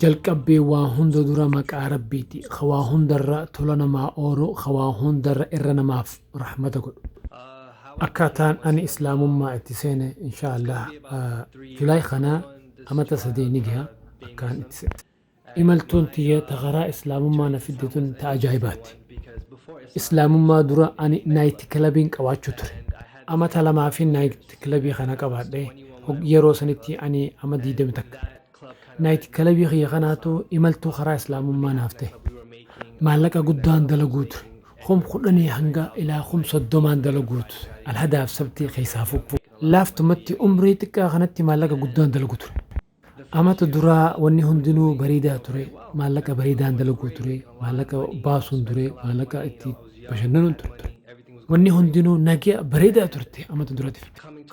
Jalqabbii waa hunda dura maqaa Rabbiiti, ka waa hundarra tola namaa oolu, ka waa hundarra irra namaaf rahmata godhu. Akkaataan ani Islaamummaa itti seene, insha Allah, July kana amata 3 ni gaha akkaan itti seene. Imaltuun tiyya ta karaa Islaamummaa na fidde tun ta ajaa'ibaati. Islaamummaa dura ani night clubiin qabaachuu ture. Amata lamaafin night clubii kana qabaadhe. Yeroo sanitti ani ama 21. Night clubii kiyya kanaatu imaltuu karaa Islaamummaa naaf ta'e. Maallaqa guddaan dalaguu ture. 10,000 hanga ilaa 30,000n dalaguu ture. Alhadaaf Sabtii keessaafuu. Laaftumatti umrii xiqqaa kanatti maallaqa guddaan dalagu ture. Amata duraa wanni hundinuu bareedaa ture. Maallaqa bareedaan dalaguu ture. Maallaqa baasuun ture. Maallaqa itti bashannanuun ture. Wanni hundinuu nagaa bareedaa turte amata duratiif.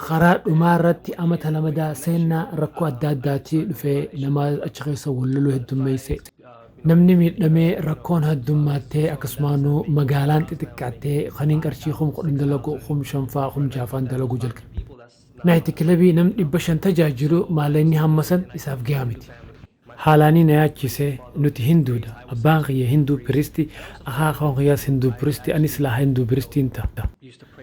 Karaa dhumaa irratti amata lamadaa seennaa rakkoo adda addaatii dhufee nama achi keessa wal loluu heddummeesse. Namni miidhamee, rakkoon heddummaattee, akkasumaanuu magaalaan xixiqqaattee, kaniin qarshii 10,000 dalagu 5,000faa 6,000faan dalaguu jalqabe. Night clubii nam 500 tajaajilu maallaqni hamma san isaaf gahaa miti. Haalaanii na yaachise. Nuti Hinduudha. Abbaan kiyya Hinduu priesti, akaakoon kiyyaas Hinduu priesti, anis laa Hinduu priestiin ta'a.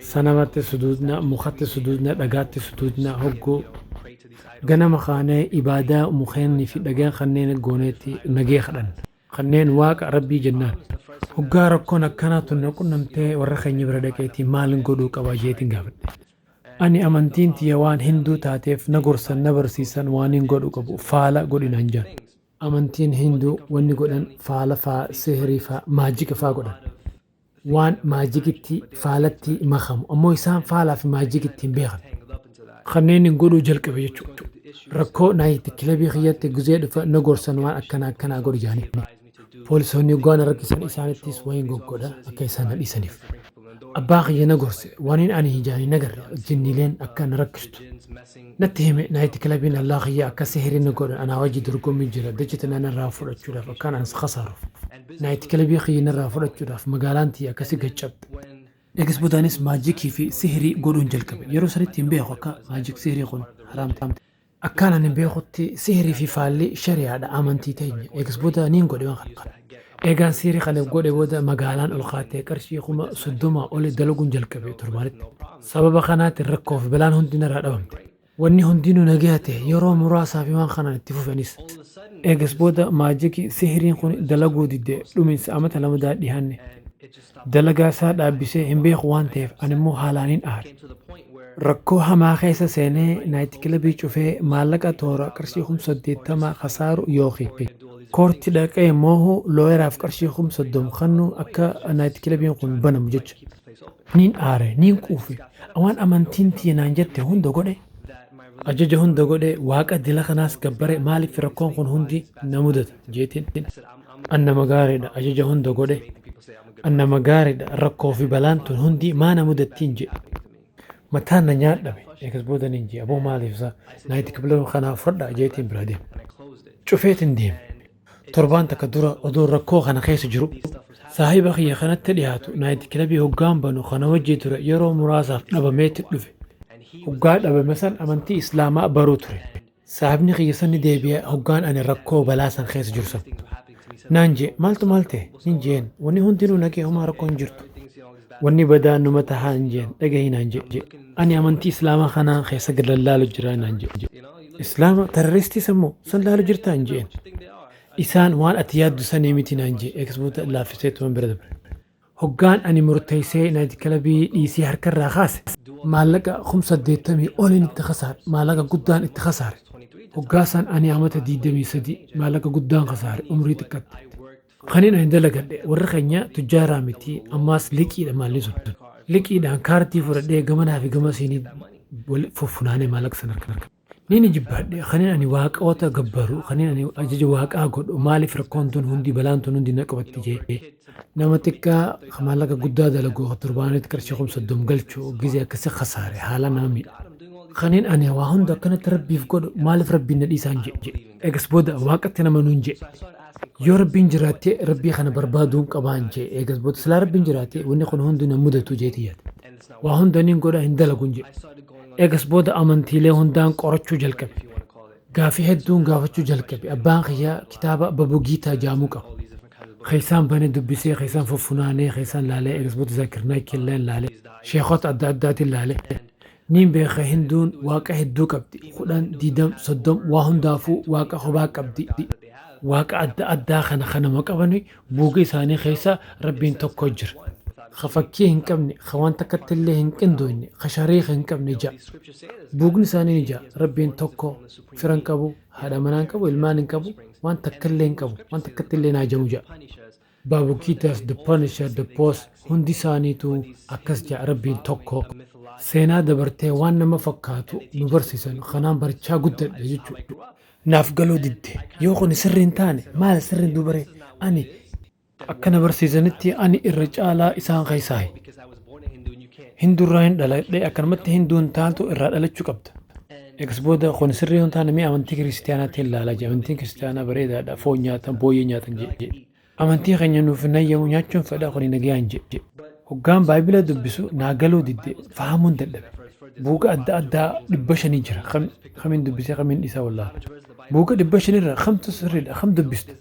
Sanamatti suduudna, mukatti suduudna, dhagaatti suduudna, hogguu ganama kaanee ibaadaa mukeennii fi dhagaan kanneen gooneetti nagee kadhanna. Kanneen Waaqa, Rabbii jennaan. Hoggaa rakkoon akkanaa tun na qunnamtee warra keenya bira dhaqeetii maalin godhuu qaba jeetiin gaafadhe. Ani amantiin tiyya waan Hinduu taateef na gorsan, na barsiisan, waanin godhu qabu faala godhi naan jaan. Amantiin Hinduu wanni godhan faala faa, sihrii faa, maajika faa godhan. Waan maajikitti, faalatti makamu. Ammoo isaan faalaa fi maajikitti hin beekan. Kanneenin godhuu jalqabe jechuudha. Rakkoo night clubii kiyyatti gizee dhufa na gorsan, waan akkanaa akkanaa godhi jaanii. Poolisoonni hoggaa na rakkisan isaanittis wayin goggodha akka isaan na dhiisaniif. Abbaa kiyya na gorse, waanin ani ijaan hin agarre jinniileen akka na rakkistu. Natti hime, night clubiin allaa kiyya akka sihrii na godhan, anaa wajji dorgommii jira dachi tana narraa fudhachuudhaaf, akkaan an khasaaruuf. Night clubii kiyya narraa fudhachuudhaaf magaalaan tiyya akkasi gad cabxe. Eegas boodaanis maajikii fi sihrii godhuun jalqabe. Yeroo sanitti hin beeku akka magic sihrii kun haraam ta'e. Akkaan ani beekutti sihrii fi faalli shari'aadha, amantii teenya. Eegas booda niin godhe waan kana. Eegaan sihrii kana godhe booda magaalaan ol kaatee qarshii 30,000 oli dalaguun jalqabe torbaanitti. Sababa kanaatiin rakkoo fi balaan hundi narraa dhabamte. Wanni hundinuu nagaya ta'e yeroo muraasaa fi waan kanaan itti fufanis. Eegas booda maajikii sihriin kun dalaguu didde, dhuminsa amata lamadaa dhiyaanne. Dalagaa isaa dhaabbisee hin beeku waan ta'eef animmoo haalaaniin aare. Rakkoo hamaa keessa seenee night clubii cufee maallaqa toora qarshii 80,000 khasaaru yookiin courti dhaqee moohu lawyeraaf qarshii 30,000 kannu akka night clubiin kun banamu jecha. Niin aare, niin quufe. Waan amantiin tiyya naan jette hunda godhe. Ajaja hunda godhe, Waaqa dila kanaas gabbare, maaliif rakkoon kun hundi na mudata jeetiin. An nama gaariidha, ajaja hunda godhe. An nama gaariidha, rakkoo fi balaan tun hundi maa na mudattiin jedhe. Mataan na nyaadhame. Eegas booda niin jee, aboo maaliif sa night club kanaa fudhadha jeetiin biraa deeme. Cufeetiin deeme. Torbaan takka dura odoo rakkoo kana keessa jiru, saahiba kiyya kanatti dhiyaatu night clubii hoggaan banu kana wajjii ture yeroo muraasaaf dhabameetti dhufe. Hoggaa dhabame san amantii Islaamaa baruu ture. Saahibni kiyya san ni deebi'e hoggaan ani rakkoo balaa san keessa jiru san. Naan jee, maaltu maal ta'e? Nin jeen, wanni hundinuu nagee, homaa rakkoon hin jirtu. Wanni badaan numa tahaa hin jeen, dhagahi naan jee. Ani amantii Islaamaa kanaa keessa gad lallaalu jira naan jee. Islaama terroristii sammoo san laalu jirtaa hin jeen. Isaan waan ati yaaddu sanii miti naan jee. Eegas booda laaffisee tuman bira dabre. Hoggaan ani murteessee night clubii dhiisee harkarraa kaase maallaqa 80,000 oliin itti kasaare, maallaqa guddaan itti kasaare. Hoggaa san ani amata 23, maallaqa guddaan kasaare umrii xiqqatti. Kanin ani dalagadhe, warri keenya tujjaaraa miti, ammaas liqiidha maalli sun. Liqiidhaan kaartii fudhadhee gamanaa fi gama siinii wal fuffunaanee maallaqa san harka. Niin ijibbaadhe, kanin ani waaqoota gabbaru, kanin ani ajaja Waaqaa godhu, maaliif rakkoon tun hundi, balaan tun hundi na qabatti jee. Nama xiqqaa maallaqa guddaa dalagu, torbaanitti qarshii 30,000 galchu, gizee akkasi kasaare haalaan nama miidha. Kanin ani waa hunda akkanatti Rabbiif godhu maaliif Rabbiin na dhiisaan jee. Eegas booda Waaqatti nama nuun jee. Yoo Rabbiin jiraatte Rabbii kana barbaaduun qabaan jee. Eegas booda silaa Rabbiin jiraate wanni kun hundi na mudatu jeeti yaada. Waa hunda niin godha, hin dalagun jee. Eegas booda amantiilee hundaan qorachuu jalqabe. Gaafii hedduun gaafachuu jalqabe. Abbaan kiyya kitaaba Babugiitaa jaamuu qaba. Keessaan bane dubbisee, keessaan fuffunaanee, keessaan laalee, eegas Zaakir Naayik illee laalee, sheekota adda addaatiin laalee. Niin beeka Hinduun waaqa hedduu qabdi. 10, 20, 30, waa hundaafuu waaqa kophaa qabdi. Waaqa adda addaa kana kanama qabani buuga isaanii keessa Rabbiin tokko jira. Ka fakkii hin qabne, ka waan takkatti illee hin qindoofne, ka shariika hin qabne ja'a. Buugni isaanii ni ja'a. Rabbiin tokko, fira hin qabu, haadha manaa hin qabu, ilmaan hin qabu, waan takka illee hin qabu, waan takkatti illee naajamu ja'a. Baabukiitas, The Punisher, The Post, hundi isaaniitu akkas ja'a, Rabbiin tokko. Seenaa dabartee waan nama fakkaatu nu barsiisan kanaan barachaa guddadhe jechuudha. Naaf galuu didde. Yoo kun sirrii hin taane, maal sirriin dubare? Ani akkana barsiisanitti ani irra caalaa isaan keessaayi. Hindurraa hin dhaladhe, akkanumatti Hinduun taatu irraa dhalachuu qabda. Eegas booda kun sirrii hin taane, mi'a amantii kiristiyaanaatti hin laalaa jee. Amantiin kiristiyaanaa bareedaadha, foon nyaatan, booyyee nyaatan jee. Amantii keenya nuuf hin hayyamu, nyaachuun fedha, kun nagayaan jee. Hoggaan baayibila dubbisu naa galuu didde, fahamuun dadhabe. Buuga adda addaa 500 jira. Kamiin dubbisee kamiin dhiisaa wallaala. Buuga 500rra kamtu sirriidha, kam dubbistu?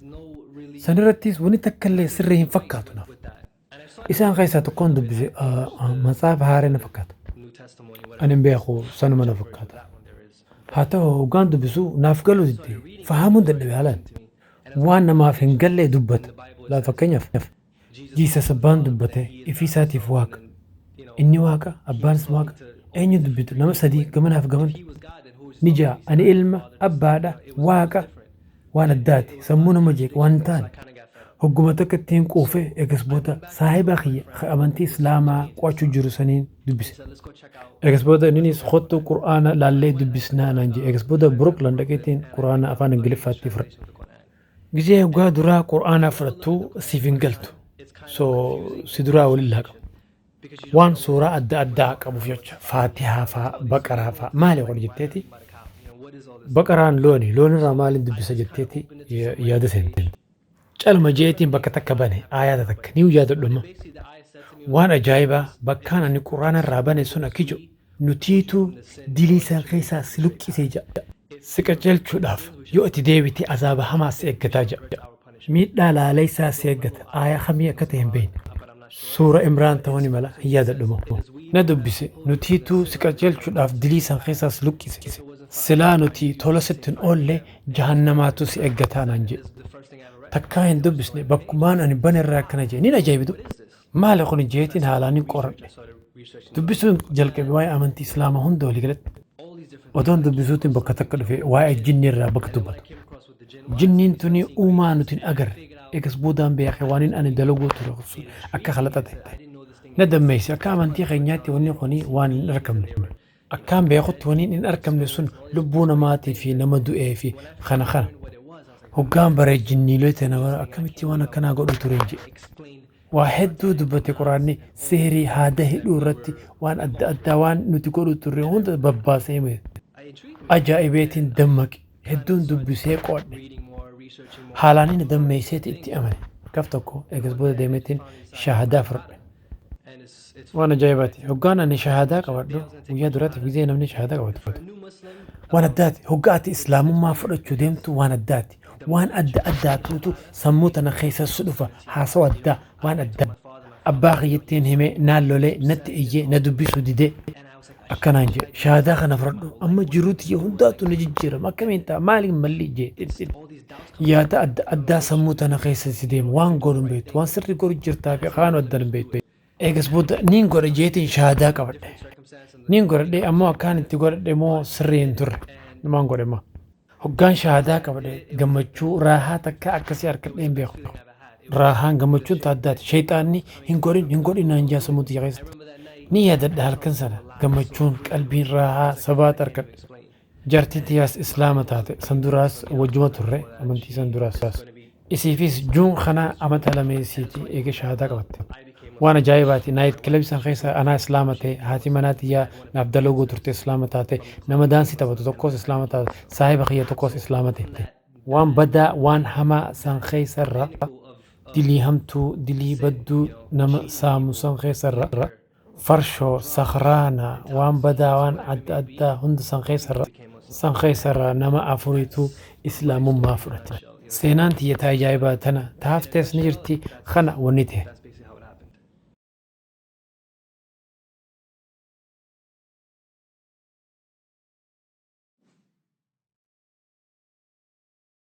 Sanirrattis wanni takka illee sirrii hin fakkaatu naaf. Isaan keessaa tokkoon dubbise, matsaafa haaree na fakkaata. Ani hin beeku, sanuma na fakkaata. Haa ta'u, hoggaan dubbisu naaf galuu didde, fahamuun dadhabe haalaan. Waan namaaf hin galle dubbata. Laa, fakkeenyaaf, Jesus abbaan dubbate ifii isaatiif waaqa. Inni waaqa, abbaanis waaqa. Eenyu dubbitu? Nama sadii gamanaaf gaman. Ni ja'a, ani ilma, abbaadha, waaqa, waan addaati. Sammuu nama jeeqa waan hin taane. Hogguma takka ittiin quufee, eegas booda saahiba kiyya ka amantii Islaamaa qo'achuu jiru saniin dubbise. Eegas booda inninis kottu Qur'aana laallee dubbisnaa naan jedhe. Eegas booda Brooklyn dhaqeetiin Qur'aana afaan Ingiliffaatti fudhadhe. Gizee hoggaa duraa Qur'aana fudhattu siif hin galtu. So si duraa waliin laaqamu. Waan suuraa adda addaa qabuuf jecha, Faatihaa faa, Baqaraa faa, maali kun jetteeti, Baqaraan looni, loonirraa maaliin dubbisa jetteeti yaada seente. Calma jeetiin bakka takka bane, aayaata takka ni yaadadhuma. Waan ajaa'ibaa, bakkaan ani Quraana irraa bane sun akki jiru, nutiitu dilii san keessaa si luqqisee ja'a. Si qajeelchuudhaaf, yoo ati deebite azaaba hamaa si eeggataa ja'a. Miidhaa laaleessaa si eeggata. Aayaa kamii akka ta'e hin beekne. Suura Imraan ta'uu ni mala, hin yaadadhuma. Na dubbise, nutiitu si qajeelchuudhaaf dilii san keessaa si luqqise. Silaa nuti tola sitti hin oolle, jahannamaatu si eeggataa naan jedhe. Takkaa hin dubbisne, bakkumaan ani bane irraa akkana jedhe. Niin ajaa'ibitu. Maali kun jeetiin haalaan hin qoradhe. Dubbisuun jalqabe waa'ee amantii Islaamaa hunda walii galatti. Otoon dubbisuutiin bakka takka dhufe, waa'ee jinni irraa bakka dubbatu. Jinniin tuni uumaa nuti hin agarre. Eegas boodaan beekee waan inni ani dalaguu ture sun akka kalaxate. Na dammeesse, akka amantii keenyaatti wanni kuni waan hin argamne. Akkaan beekutti wanni hin argamne sun lubbuu namaatii fi nama du'ee fi kana kana. Hoggaan bare jinniilee tana bara akkamitti waan akkanaa godhu ture jedhe. Waa hedduu dubbate Quraanni, seerii haada hidhuu irratti waan adda addaa waan nuti godhu turre hunda babbaasee hime. Ajaa'ibeetiin dammaqe, hedduun dubbisee qo'adhe. Haalaan inni dammeesseeti itti amane. Gaaf tokko eegas booda deemeetiin shaahadaa fudhadhe. Waan ajaa'ibaati. Hoggaan ani shaahadaa qabadhu guyyaa duraatiif, gizee namni shaahadaa qabatu. Waan addaati. Hoggaa ati Islaamummaa fudhachuu deemtu waan addaati. Waan adda addaatuutu sammuu tana keessa si dhufa, haasawa addaa, waan addaa. Abbaa kiyyattiin himee, naan lolee, natti iyyee, na dubbisuu didee. Akkanaan jedhe, shaahadaa kana fudhadhu amma jiruu tiyya hundaatu na jijjiirama, akkamiin ta'a, maaliin malli jee. Yaada adda addaa sammuu tana keessa si deema, waan godhu hin beektu, waan sirrii godhu jirtaa fi kaan addan hin beektu. Eegas booda niin godha jeetiin shaahadaa qabadhe. Niin godhadhe, ammoo akkaan itti godhadhe moo sirrii hin turre. Numaan godhe moo. Hoggaan shaahadaa qabadhe gammachuu raahaa takka akkasii harkadhee hin beeku. Raahaan gammachuun ta addaati. Shayxaanni hin godhin, hin godhin naan jaa sammuu tiyya keessatti. Ni yaadadha halkan sana gammachuun qalbiin raahaa sabaata harkadhe. Jaartiin tiyyaas Islaama taate, san duraas wajjuma turre, amantii san duraas. Isiifis juun kana amata lameessiiti eega shaahadaa qabatte. Waan ajaa'ibaati, night club san keessa anaa Islaama ta'e, haati manaa tiyyaa naaf dalaguu turte Islaama taate, nama daansii taphatu tokkos Islaama taate, saahiba kiyya tokkos Islaama ta'e. Waan badaa, waan hamaa san keessarra, dilii hamtuu, dilii badduu nama saamu san keessarra, farshoo, sakhraana, waan badaa, waan adda addaa hunda san keessarra. San keessarraa nama afuriitu Islaamummaa fudhate. Seenaan tiyya ta ajaa'ibaa tana, ta haftees ni jirti, kana wanni ta'e.